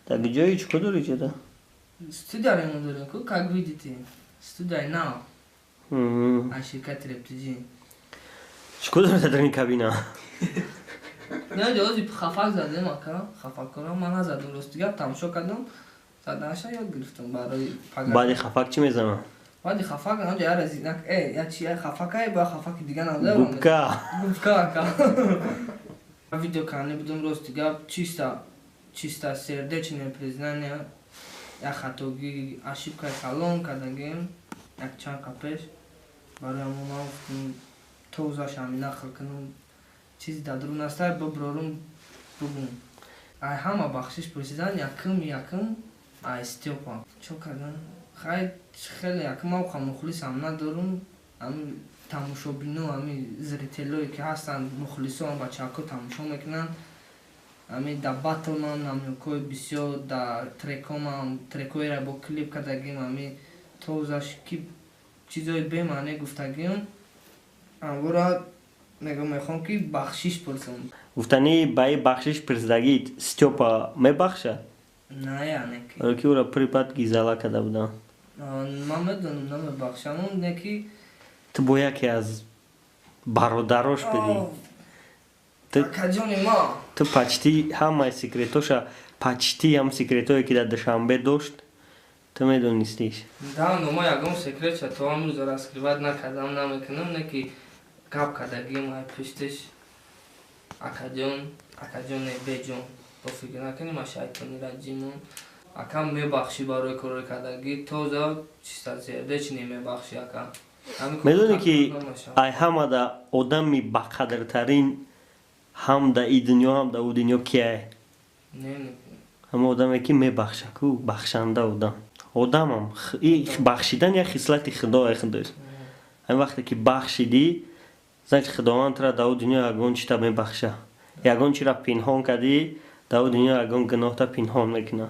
Так ҷои чӣ дори ҷода? Студия ремонт дорем ку, как видите. Студияи нав. Аз ширкати Рептиҷи. Чӣ кор дори дар ин кабина? Не, ҷози хафак задем, ака. Хафаккора ман назадам, рости гап, тамошо кардам. Заданаша ёд гирифтам барои пага. Баъди хафак чӣ мезанам? Баъди хафак анҷа я резинак, я чи, я хафакай, ба хафаки дига надорам. Губка. Губка, ака. Видео кани будам, рости гап, чисто чистосердечное признание, як хатогӣ, ошибкаи калон кардагем як чанд қа пеш. Барои ҳамон ман гуфтам, тозаш ҳами нақл кунам, чизи дар дурун аста, биброрум, бугум. Ай ҳама бахшиш пурсидан, якум ай Стёпа. Чо кардан? Хай, хеле якум ман ха мухлисам надорум, ами тамошобино, ами зрителое ки ҳастанд, мухлисо, бачаҳако тамошо мекунанд. Ами да батлмам намёкҳои бисёр, да трекомам, трекҳоеро бо клип кардагим, ами тозаш ки чизои бемаъне гуфтагим, амвора мегӯям, мехоҳам ки бахшиш пурсам. Гуфтанӣ, ба и бахшиш пурсидагит Стёпа мебахшад? На, яъне ки. Ки ӯра припад гизала карда будам. Ман медонам, намебахшам, не ки. Ту бо яке аз бародарош будӣ. Акаҷони ма. Ту почти ҳамаи секретоша, почти ҳам секретое, ки дар Душанбе дошт, ту медонистиш. Да, но ма ягон секретша то ҳамрӯза раскрывать накардам, намекунам, не ки гап кардагим ай пуштиш. Акаҷон, акаҷоне беҷон, бо фикр накунӣ, ма шайтони раҷимон. Ака, мебахшӣ барои корҳои кардагӣ, тоза чистосердечный мебахшӣ, ака. Медонӣ, ки ай ҳамада одами бақадртарин ҳам да и дунё, ҳам да ӯ дунё кияй? Ҳама одаме, ки мебахша ку, бахшанда одам. Одамам бахшидан як хислати худое, худост. Ҳамин вақте ки бахшидӣ, значит, Худованд тура да ӯ дунё ягон чита мебахша. Ягон чиро пинҳон кардӣ, да ӯ дунё ягон гуноҳта пинҳон мекуна.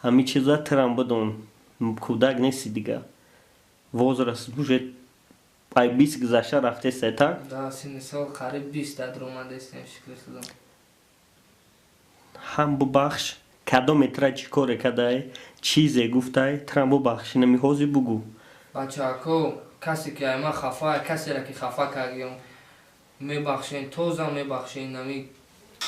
Ҳамин чиза турам бидон, кӯдак нести дига, возраст уже ай 20 гузашта рафтеста, так? Да, синни сол қариб 20 дар омадестем, шукри Худо. Ҳам бубахш, кадоме тура чӣ коре кардай, чизе гуфтай, турам бубахш, инами ҳозир бугӯ. Бачаҳако, касе ки ай ман хафа, касеро ки хафа кардем, мебахшен, тоза мебахшен. Ами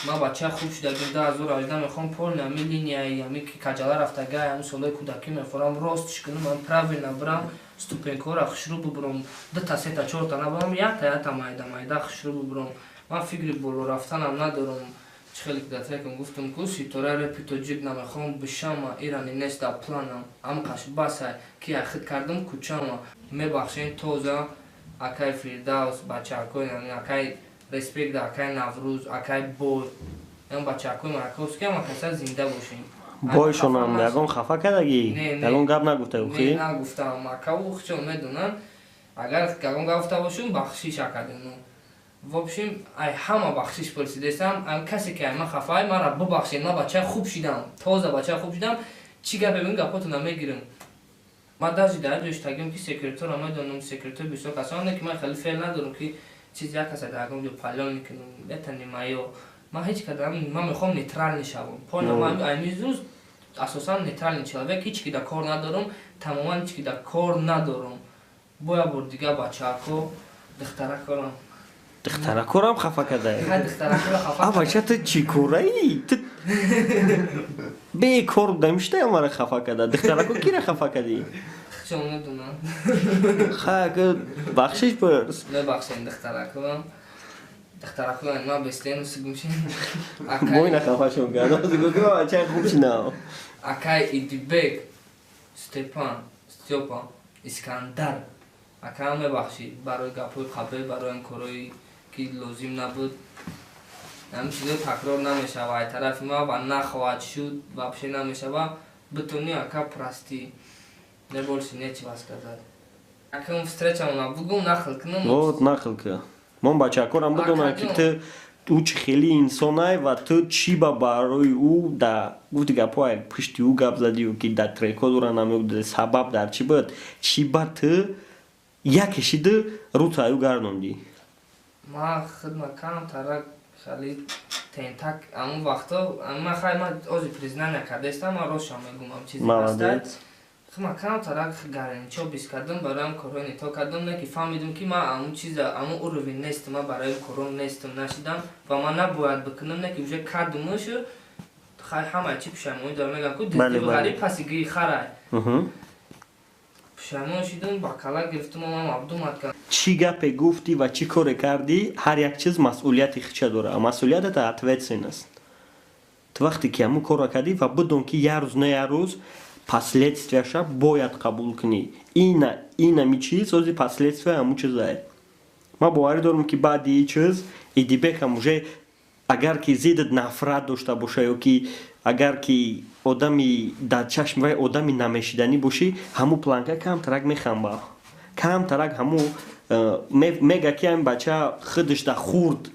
ман бача хуб шудагим, 2018 мехоҳам полный ами линияи ами ки каҷала рафтагай, ами солҳои кӯдакӣ мехоҳам ростш кунам, ам правильно бирам, ступенькҳоро хушрӯ бубурам, дута, сета, чорта набарам, якта якта, майда майда хушрӯ бубурам. Ман фикри боло рафтанам надорам. Чӣ хеле ки дар трекам гуфтам ку, ситораи репи тоҷик намехоҳам бишама, ирани нест дар планам, амқаш басай ки ахид кардам кӯчама. Мебахшен тоза, акай Фирдавс, бачаҳакои, акай Респект, акай Наврӯз, акай Бой, ам бачаҳакои Мараковский, ама каса зинда бошем. Бойшонам ягон хафа кардагӣ, ягон гап нагуфта? Не, нагуфтам, акаву хчон медонанд. Агар ягон гап гуфта бошум, бахшиш акадину. В общем, ай ҳама бахшиш пурсидестам. Ам касе ки ай ман хафаи, мара бубахшед. Ман бачаи хуб шидам, тоза бачаи хуб шидам. Чӣ гапе бигӯм, гапотона мегирам. Ман даже дар ҷош тагим ки секретарро медонам, секретар бисёр касоне ки ман хеле феъл надорам, ки чиз як каса дар ягон ҷо палён мекунам, это не моё. Ман ҳеҷ кадам, ман мехоҳам нейтральный шавам, понял? Ман ами рӯз асосан нейтральный человек, ҳеҷ ки дар кор надорам, тамоман ҳеҷ ки дар кор надорам. Бо як бор дига, бачаҳако, духтаракорам. Духтаракорам хафа кардай? Духтаракоро хафа. А бача, ту чӣ кораи? Ту бекор будам, шуда мара хафа карда. Духтарако кира хафа кардӣ? Чон медонам. Ха, бахшиш пурс. Мебахшем, духтаракорам, духтаракои ман бестен сугумшин. Бойна хафашон кард, бачаи хуб шинав. Акай Идибек, Степан, Стёпа, Искандар, акаам, мебахшид барои гапҳои қабл, барои ин корҳое ки лозим набуд. Ҳамин чизо такрор намешава ай тарафи ман ва нахоҳад шуд, вообще намешава. Битони, ака, прости, не больше нечего сказать. Акам встречамона бугум, нақл кунам. Вот, нақл ка, мон бачакорам бидонанд, ки ту ӯ чӣ хели инсонай ва ту чӣ ба барои ӯ да гуфти гапҳои пушти ӯ гап задию, ки дар трекҳо дора намегуфт, сабаб дар чӣ буд, чӣ ба ту якешиду рӯта ӯ гардондӣ? Ман хидма камтарак Хали тентак амун вақто ман хай ман ози признание кардастам, ман ростшам мегум, ам чизи Молодец. Ман камтарак гаранчо бис кардам, бароям корҳои нито кардам, не ки фаҳмидам, ки ман амун чиза, амун уровень нестам, ман барои кором нестам, нашидам ва ман набояд бикунам, не ки уже кардумушу хай ҳамаи чи пушаймонӣ дорам, мегам ку дизди ғариб паси гии харай. Пушаймон шидам, ба кала гирифтам, ман абдумат кардам. Чӣ гапе гуфтӣ ва чӣ коре кардӣ, ҳар як чиз масъулияти худша дорад. Масъулият это ответственность. Ту вақте ки ҳамун корро кардӣ ва бидон, ки як рӯз на як рӯз последствияша бояд қабул кунӣ. Ина инами чиз ози последствия ҳамун чизае. Ман боварӣ дорам, ки баъди ин чиз Идибекам уже агар ки зидд нафрат дошта боша ё ки агар ки одами дар чашми вай одами намешиданӣ бошӣ, ҳамун планка камтарак мехамба, камтарак ҳамун мега, ки ҳамин бача худаш да хурд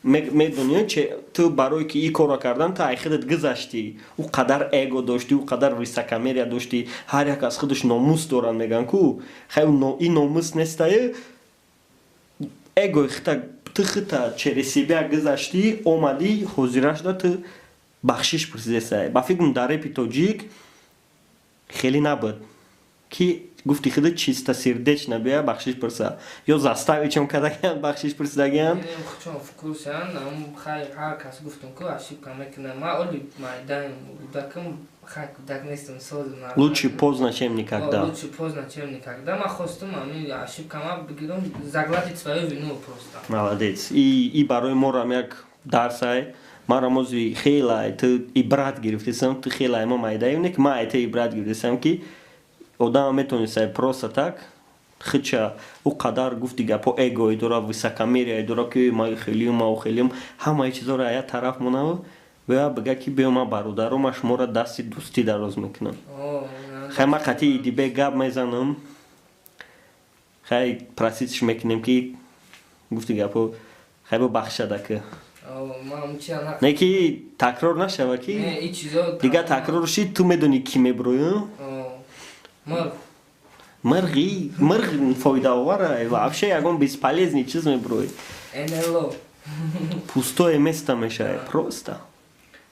медони, че ту барое ки ин корро кардан, ту ай худат гузаштӣ, ӯ қадар эго доштӣ, ӯ қадар высокомерия доштӣ. Ҳар як аз худаш номус доранд, меган ку хай ин номус нестае, эгои хита ту хита через себя гузаштӣ, омадӣ, ҳозира шуда, ту бахшиш пурсидесай. Ба фикрам, дар репи тоҷик хеле набуд, ки гуфти худа чистосердечно бия бахшиш пурса ё заставить кардагиан, бахшиш пурсидагиан. Чон в курсеан, хай ҳар кас гуфтум ку ошибка мекунам, ма оли майдаем кӯдакам, хай кӯдак нестам, созм. Лучше поздно, чем никогда. Лучше поздно, чем никогда. Ма хостум ами ошибка ма бигирам, загладить свою вину просто. Молодец. И барои морам як дарсай. Марам ози хелай ту ибрат гирифтесам, ту хелай ма майдаем, не ки ма ай ту ибрат гирифтесам, ки одам метонистай просто так хича ӯ қадар гуфти гапо эгои дора, высокомерие дора, ки ма хелиюм, ма хелиюм, ҳамаи чизоро ая тараф монав бия бига, ки биё, ма бародаро, ма шуморо дасти дӯстӣ дароз мекунам. Хай, ма қатъи Идибек гап мезанам, хай просить ш мекунем, ки гуфти гапо хай бубахшада, ки не ки такрор нашава, ки дига такрор шид, ту медонӣ ки меброӣ. Мирғи мирғ фоидаовара, вообще ягон бесполезный чиз меброӣ, пустое место мешавад просто.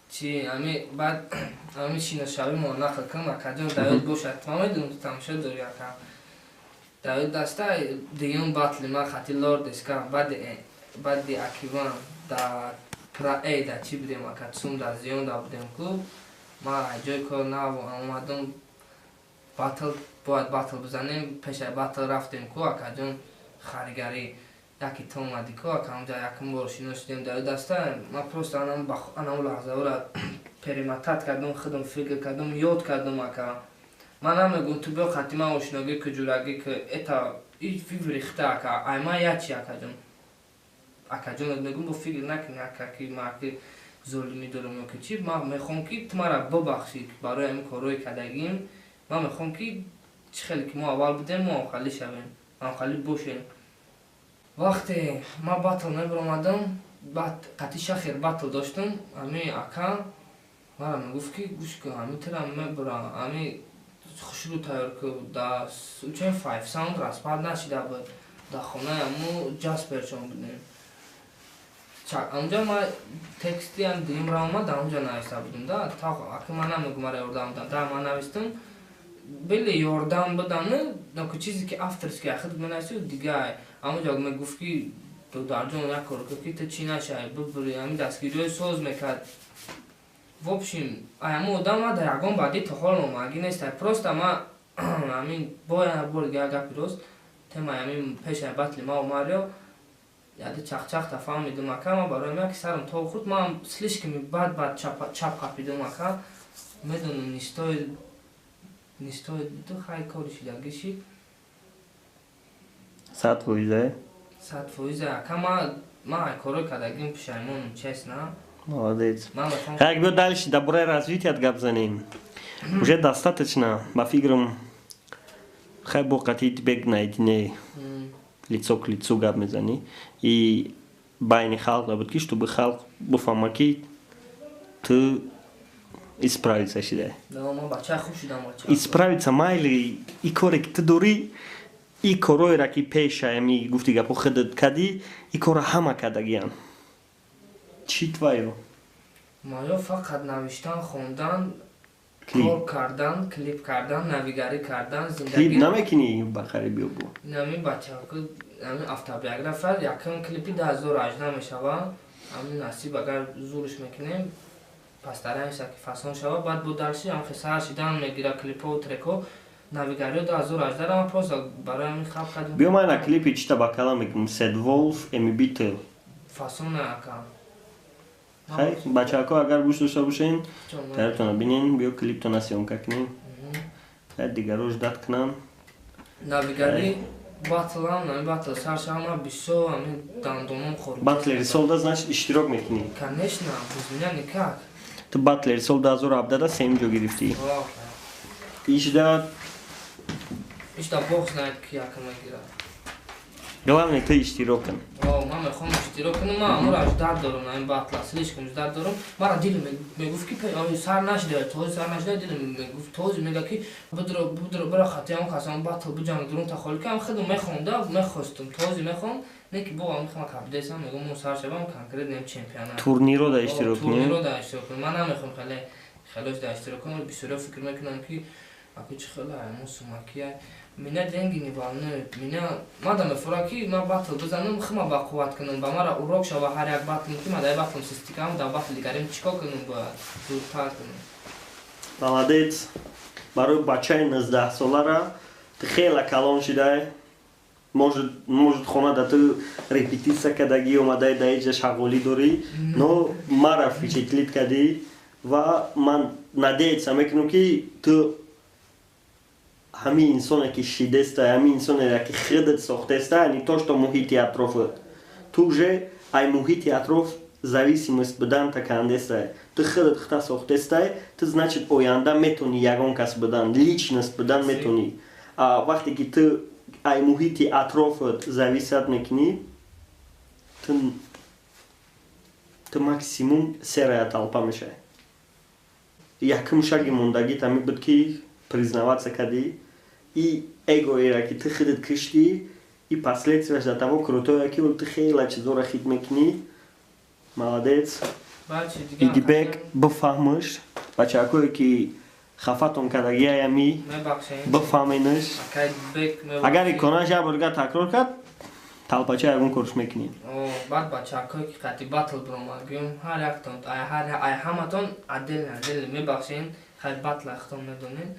Чи ами баъд ами шиносшавӣ мо нақл кунам, акаҷон, даёд бошад, ма медонам, тамошо дори, ака. Даёд даста дуюм батли ма хати лордеска баъди акиван да праэ да чӣ будем, ака, цум да зиён да будем ку ма ҷои кор нав омадам, батл бояд батл бизанем. Пешаи батл рафтем ку, акаҷон, харигарӣ, яки то омадӣ ку, ака, онҷа якум бор шинос шудем. Дар даста ма просто анам лаҳзаҳоро перемотать кардам, худам фикр кардам, ёд кардам, ака. Ман намегӯм, ту биё қати ман ошиногӣ ку, ҷурагӣ ку, это выбор хита, ака. Ай ман ячи, акаҷон, акаҷонат мегӯм, бо фикр накунӣ, ака, ки ма ки золимӣ дорам ё ки чӣ. Ман мехоҳам, ки ту мара бубахшӣ барои ҳамин корҳои кардагим. Ман мехоҳам, ки чӣ хеле ки мо аввал будем, мо ҳамхалӣ шавем, ҳамхалӣ бошем. Вақте ман батл мебиромадам, баъд қати шахер батл доштам, ами ака мара мегуфт, ки гӯш кун, ами тира мебурам, ами хушрӯ тайёр ку. Да учен Five Sound распад нашида буд, дар хонаи аму Ҷасперчон будем. Онҷа ма текстиам дуюм равма дар онҷа нависта будем да. Ака, ман намегум, мара ёрдам будам, да, ман навистам, били ёрдам будану, но чизе ки авторский худ менависӣ, дигар. Амонҷа мегуфт, ки додарҷон, як кор кун, ки ту чӣ нашавӣ, бибурӣ. Ҳамин дастгириҳои соз мекард. В общем, ҳамун одам ма дар ягон бадӣ то ҳол омагӣ нест. Просто ма ҳамин боя бор дигар гапи рост, темаи ҳамин пешаи батли ма омариё яде чахчахта фаҳмидум, ака. Ма барои як сарам то хурд, ман слишком бад бад чап қапидум, ака, медонам, нистои ду хай кори шидагӣ шид. 100%? 100%, ака. Ма корҳои кардагим пушаймонам, честно. Молодец. Так, биё дальше, дар бораи развитият гап занем. Уже достаточно, ба фикрам, хай бо қатъи бег наедине, лицо к лицу гап мезанӣ и байни халқ набуд, ки чтобы халқ бифаҳма, ки ту исправиться шидай. Исправиться майли, и коре ки ту дорӣ, и корҳоеро, ки пеша ами гуфти гапо худат кардӣ, и корро ҳама кардагиянд. Чӣ твоё? Моё фақат навиштан, хондан, кор кардан, клип кардан, навигарӣ кардан, зиндагӣ. Клип намекунӣ ба қариби бу? Нами бачако, ами автобиография якум клипи 2018 мешава. Ами насиб агар зурш мекунем, постараемся ки фасон шава, баъд бо дальше ам хисар шидан мегира клипо треко. Навигариё 2018 ама просто барои ами хаб кардем. Биё ман на клипи чита ба калам мекунам. Сед Волф, Эми Битл. Фасона ака. Хай, бачаҳако агар гӯш дошта бошен, тарафтона бинен, биё клиптона съёмка кунем. Хай, дигаро ждать кунан. Навигари батлам, нами батл сар шама бисёр ами дандоном хор. Батлери сол да значит иштирок мекунӣ? Конечно, без меня никак. Ту батлери сол 2017 да сеюм ҷо гирифтӣ. Ишда Ишда бог знает ки якам мегирад. Главное ту иштирок кун. Ман мехоҳам иштирок кунам, ман амура ждать дорам, ин батла слишком ждать дорам. Мара дилам мегуфт ки сар нашида, този сар нашида, дилам мегуфт, този мега ки бидро бидро бира хатиам касам батл биҷанг дурун та холӣ кам худам мехонда, мехостум, този мехонд, не ки бо ам хама кабдесам, мегум мо сар шавам конкретно чемпионат. Турниро да иштирок кунӣ? Турниро да иштирок кунам. Ман намехоҳам хеле хелош да иштирок кунам, бисёриҳо фикр мекунанд ки аку чӣ хеле мо сумакия. Меня деньги не волнуют. Меня мада мефура ки ма батл бизанам, хима ба қувват кунам, ба мара урок шава ҳар як батл ки ма дар батл систикам, дар батл дигарим чикор кунам бояд зудтар кунам. Молодец. Барои бачаи 19 солара ту хела калон шидай. Может хона да ту репетитсия кардагӣ омадай да иҷа шағолӣ дорӣ, но мара впечатлить кардӣ ва ман надеяться мекунам ки ту ҳамин инсоне ки шидеста, ҳамин инсоне ки худат сохтеста, не то что муҳити атрофат. Ту уже ай муҳити атроф зависимость будан такандеста. Ту худат худта сохтестай, ту значит оянда метони ягон кас будан, личность будан метони. А вақте ки ту ай муҳити атрофат зависат мекунӣ, ту максимум серая толпа мешавӣ. Якум шаги мондагит ҳамин буд ки признаваться кардӣ и эгоера ки ту худат киштӣ и последствияш до того крутое ки ту хела чизоро хит мекунӣ. Молодец. Идибек, бифаҳмаш бачаҳакое ки хафатон кардагиаями, бифаҳменаш. Агар иконаш як бор дигар такрор кард, талпача ягон корш мекунӣ. Баъд бачаҳакое ки қати батл биромадгӯем, ҳар яктон, ай ҳаматон отдельно отдельно мебахшен, хай батла худтон медонед.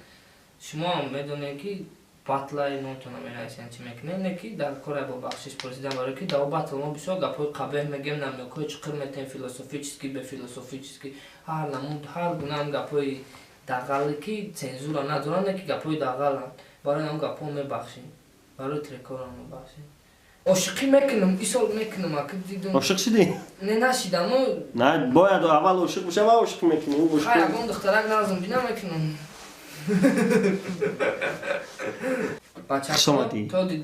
Шумо ҳам медонед ки батлаи номтона менависен чӣ мекунед, не ки дар кора бо бахшиш пурсидан, барои ки дар батл мо бисёр гапҳои қабеҳ мегӯем, намёкҳои чиқир метем, философически, бефилософически, ҳар намуд, ҳар гуна гапҳои дағале ки цензура надоранд, не ки гапҳои дағаланд. Барои ҳам гапҳо мебахшем, барои трекҳоро мебахшем. Ошиқӣ мекунам, исол мекунам, аки дидум. Ошиқ шидӣ? Не, нашидам. На, бояд аввал ошиқ бишава, ошиқ мекунӣ. Хай, ягон духтарак назм бина мекунам. Хуш омадӣ.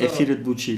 Эфират буд чӣ?